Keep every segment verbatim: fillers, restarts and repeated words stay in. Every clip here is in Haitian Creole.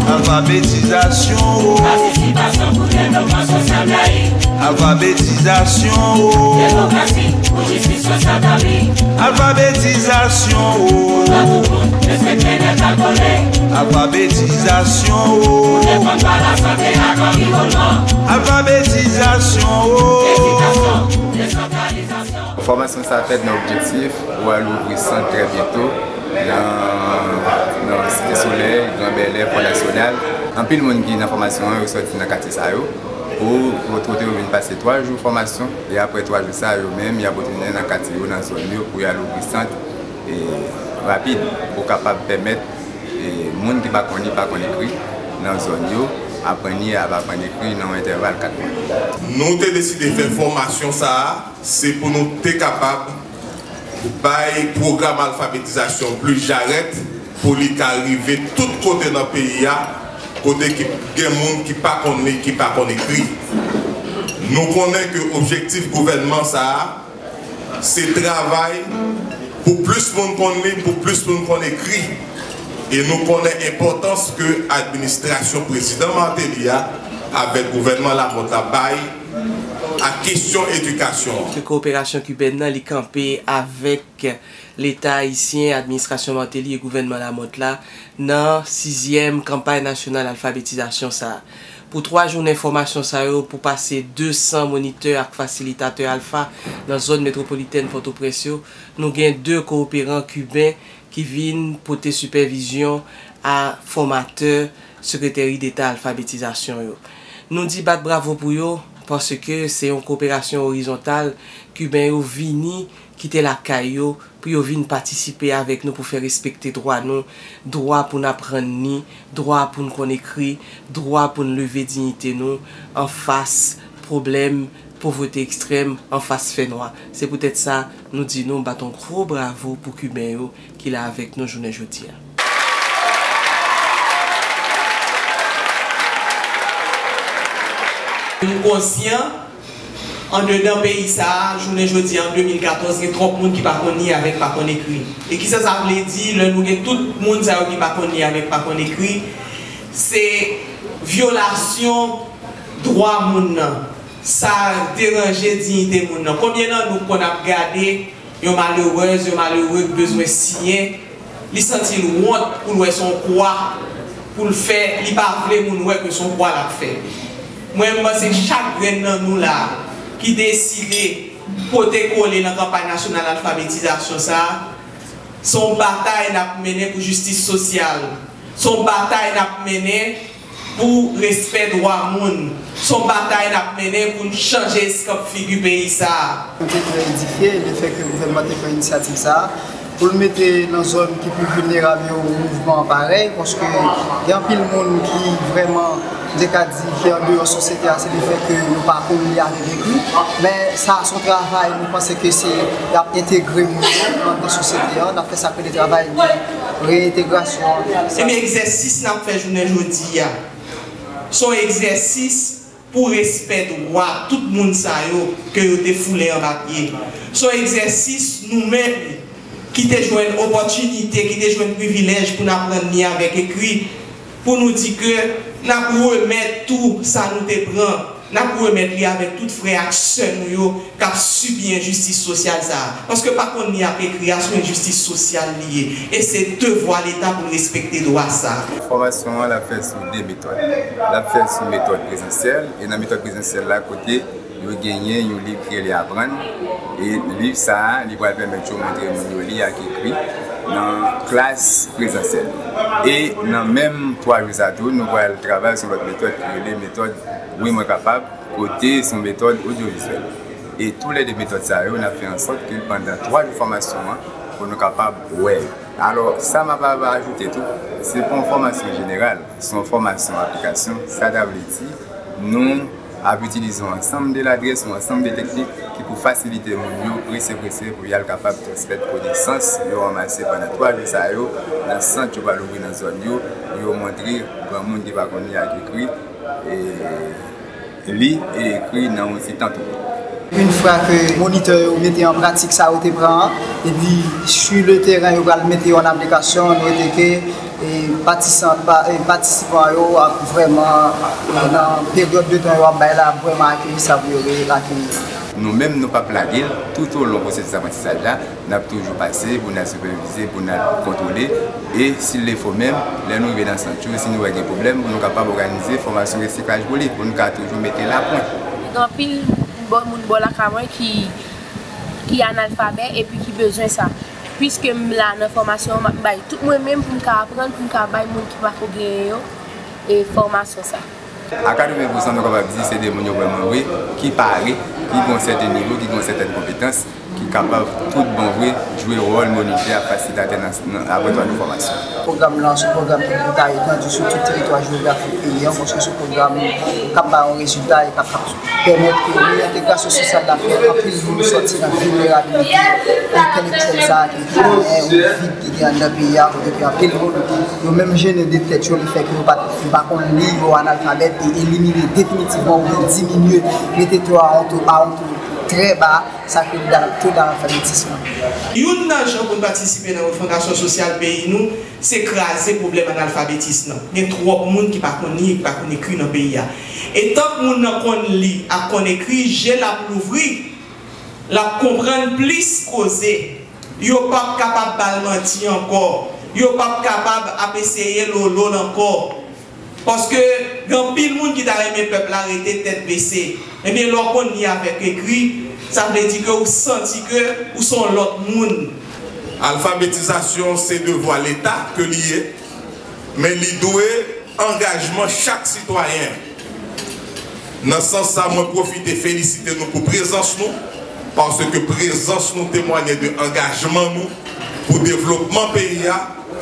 Alfabetizasyon, o. Patisipasion pou devlopman sosyal laik. Alfabetizasyon, o. Demokrasi pou jistis sosyal tabli. Alfabetizasyon, o. Dwa tout moun, respekte nèt ak kole. Alfabetizasyon, o. Pou defann dwa lasante ak anviwònman. Alfabetizasyon, o. Edikasyon, desantralizasyon. Fòmasyon sa a fèt nan objektif pou al ouvri sant trè byento nan, nan Site Solèy, Gran Bèlè, Fò Nasyonal. Anpil moun ki nan fòmasyon an, yo sòti nan katye sa yo. Pou, pou kote yo vin pase twa jou fòmasyon, e apre twa jou sa yo menm, y ap retounen nan katye yo, nan zòn yo, pou y al ouvri sant, e, rapid, pou kapab pèmèt, e, moun ki pa konn li, pa konn ekri nan zòn yo, aprann li, ap aprann ekri nan yon entèval kat mwa. Nou te deside fè fòmasyon sa a, se pou nou te kapab bay pwogram alfabetizasyon plis jarèt pou li ka rive tout kote nan peyi a, kote ki gen moun ki pa konn li, ki pa konn ekri. Nou konnen ke objektif gouvènman sa a, se travay pou plis moun konn li, pou plis moun konn ekri. E nou konnen enpòtans ke administrasyon prezidan Martelly a, avèk gouvènman Lamothe la, bay ak kesyon edikasyon an. Ke kooperasyon kibèn nan, li kanpe avèk Leta ayisyen, administrasyon Martelly e gouvènman Lamothe la nan sizyèm kanpay nasyonal alfabetizasyon sa a. Pou twa jounen fòmasyon sa yo, pou pase de san monitè ak fasilitatè alfa nan zòn metwopolitèn Pòtoprens yo, nou gen de kooperan kiben ki vin pote sipèvizyon a fòmatè Sekreteri Deta Alfabetizasyon yo. Nou di bat bravo pou yo, paske se yon koperasyon orizontal. Kiben yo vini kite lakay yo pou yo vin patisipe avèk nou pou fè respekte dwa nou, dwa pou n aprann li, dwa pou n konn ekri, dwa pou n leve diyite nou anfas pwoblèm povrete ekstrèm, anfas fènwa. Se poutèt sa, nou di nou bat yon gwo bravo pou Kiben yo ki la avèk nou jounen jodi a. Nou konsyan, andedan peyi sa a, jounen jodi a, an de mil katòz, gen twòp moun ki pa konn li avèk pa konn ekri. E kisa sa vle di, lè nou gen tout moun sa yo ki pa konn li avèk pa konn ekri? Se vyolasyon dwa moun nan. Sa deranje diyite moun nan. Konbyen nan nou konn ap gade yon malerèz, yon malere k bezwen siyen, li santi l wont pou l wè se yon kwa pou l fè, li pa vle moun wè ke se yon kwa l ap fè. Mwen, m panse chak grenn nan nou la ki deside pote kole nan kanpay nasyonal alfabetizasyon sa a, se yon batay n ap mennen pou jistis sosyal. Se yon batay n ap mennen pou respè dwa moun. Se yon batay n ap mennen pou n chanje eskanp figi peyi sa a. Nou te trè edifye lefètke gouvènman te pran inisyativ sa a pou l mete nan zòn ki pi vilnerab yo mouvman parèy, paske gen anpil moun ki vrèman, m te ka di, ki andeyò sosyete a, se lefètke yo pa konn li avèk ekri. Men sa, se yon travay, nou panse ke se, y ap entegre moun yo anndan sosyete a, n ap fè sa k rele travay de reentegrasyon. Ebyen, egzèsis n ap fè jounen jodi a, se yon egzèsis pou respè dwa tout moun sa yo ke yo te foule anba pye. Se yon egzèsis nou menm ki te jwenn opòtinite, ki te jwenn privilèj pou n aprann li avèk ekri, pou nou di ke n ap remèt tou sa nou te pran, n ap remèt li avèk tout frè ak sè nou yo k ap sibi enjistis sosyal sa a. Paske pa konn li ak ekri a, se yon enjistis sosyal li ye. E se devwa Leta pou l respekte dwa sa a. Fòmasyon an, l ap fèt sou de metòd. L ap fèt sou metòd prezansyèl, e nan metòd prezansyèl la, kote yo genyen yon liv ki rele Aprann. E liv sa a, li pral pèmèt yo montre moun yo li ak ekri nan klas prezansyèl. E nan menm twa jou sa tou, nou pral travay sou lòt metòd ki rele metòd Wi Mwen Kapab, kote se yon metòd odyovizyèl. E toulède metòd sa yo, n ap fè ansòt ke pandan twa jou fòmasyon an, pou nou kapab wè yo. Alò, sa m ap ajoute tou, se pa yon fòmasyon jeneral, se yon fòmasyon aplikasyon. Sa ta vle di, nou ap itilize yon ansanm de ladrès, yon ansanm de teknik ki pou fasilite moun yo prese prese pou y al kapab transmèt konesans yo ranmase pandan twa jou sa yo nan sant yo pral ouvri nan zòn yo, pou yo montre granmoun ki pa konn li ak ekri, e, li e ekri nan yon ti tan tou. Yon fwa ke monitè yo mete an pratik sa yo te pran an, epi sou le teren yo pral mete yo an aplikasyon, nou rete ke e, patisan, pa, e, patisipan yo ap vrèman, e, nan peryòd de tan yo ap bay la, ap vrèman akeyi sa pou yo reyèl akeyi. Nou menm, nou p ap lage l. Toutolon pwosesis aprantisaj la, n ap toujou pase pou n al sipèvize, pou n al kontwole. E, s'il le faut menm, lè nou rive nan sant yo, si nou wè gen pwoblèm, pou nou kapab òganize fòmasyon resiklaj pou li, pou nou ka toujou mete lapwen. Gen anpil bò, moun bò lakay mwen ki, ki analfabè epi ki bezwen sa. Piske m la nan fòmasyon an, m ap bay tout mwen menm pou m ka aprann, pou m ka bay moun ki pako genyen yo, e fòmasyon sa. A katreven pousan, nou kapab di se de moun yo vrèman vre, ki pare, ki gen yon sèten nivo, ki gen yon sètèn konpetans, ki kapab tout bon vre jwe wòl monitè ak fasitatè nan, nan laboratwa de fòmasyon. Pwogram lan se yon pwogram ki pou ta etandi sou tout teritwa jewografik peyi an, paske se yon pwogram k ap bay yon rezilta e k ap, k ap pèmèt ke reyentegrasyon sosyal la fè anpil moun sòti nan vilnerabilite entèlektyèl sa a ki genyen yon vid ki gen anndan peyi a, kote ke anpil moun yo menm jennen de tèt yo, lefètke yo pa, yo pa konn li, yo analfabèt, e elimine definitivman oubyen diminye, mete to a yon to, a yon to trè ba, sa ke to d'analfabetism. Youn nan jan pou n patisipe nan refondasyon sosyal peyi nou, se kraze pwoblèm analfabetism nan. Gen twòp moun ki pa konn li e ki pa konn ekri nan peyi a. E tank moun nan konn li ak konn ekri, je l ap louvri, l ap konprann plis koze. Yo p ap kapab ba l manti ankò. Yo p ap kapab ap eseye lolo l ankò. Paske gen anpil moun ki ta renmen pèp la rete tèt bese. Ebyen, lè w konn li avèk ekri, sa vle di ke ou santi ke ou se yon lòt moun. Alfabetizasyon se devwa Leta ke li ye, men li dwe angajman chak sitwayen. Nan sans sa, mwen pwofite felisite nou pou prezans nou, paske prezans nou temwaye de angajman nou pou devlopman peyi a,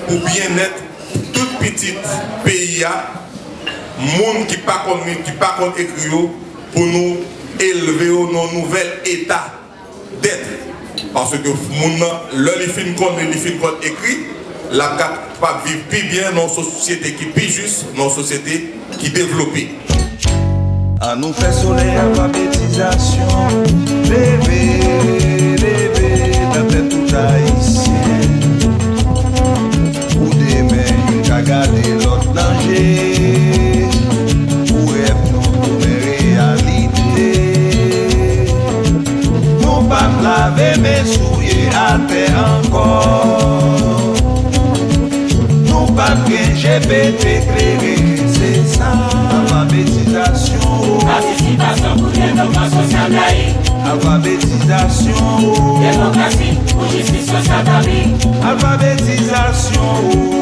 pou byennèt tout pitit peyi a, moun ki pa konn li, ki pa konn ekri yo, pou nou elve yo nan yon nouvèl eta dèt. Paske moun nan, lè li fin konn li, li fin konn ekri, l ap kapab viv pi byen nan yon sosyete ki pi jis, nan yon sosyete ki devlope. An nou fè solèy alfabetizasyon leve, leve nan tèt tout Ayisyen. Pou demen, youn ka gade lòt nan je. Pou rèv nou tounen reyalite. Nou p ap lave men souye atè ankò. Nou p ap gen je pete klere, se sa. Alfabetizasyon. Patisipasyon pou devlopman sosyal Dayik. Alfabetizasyon. Demokrasi pou jistis sosyal tabli. Alfabetizasyon.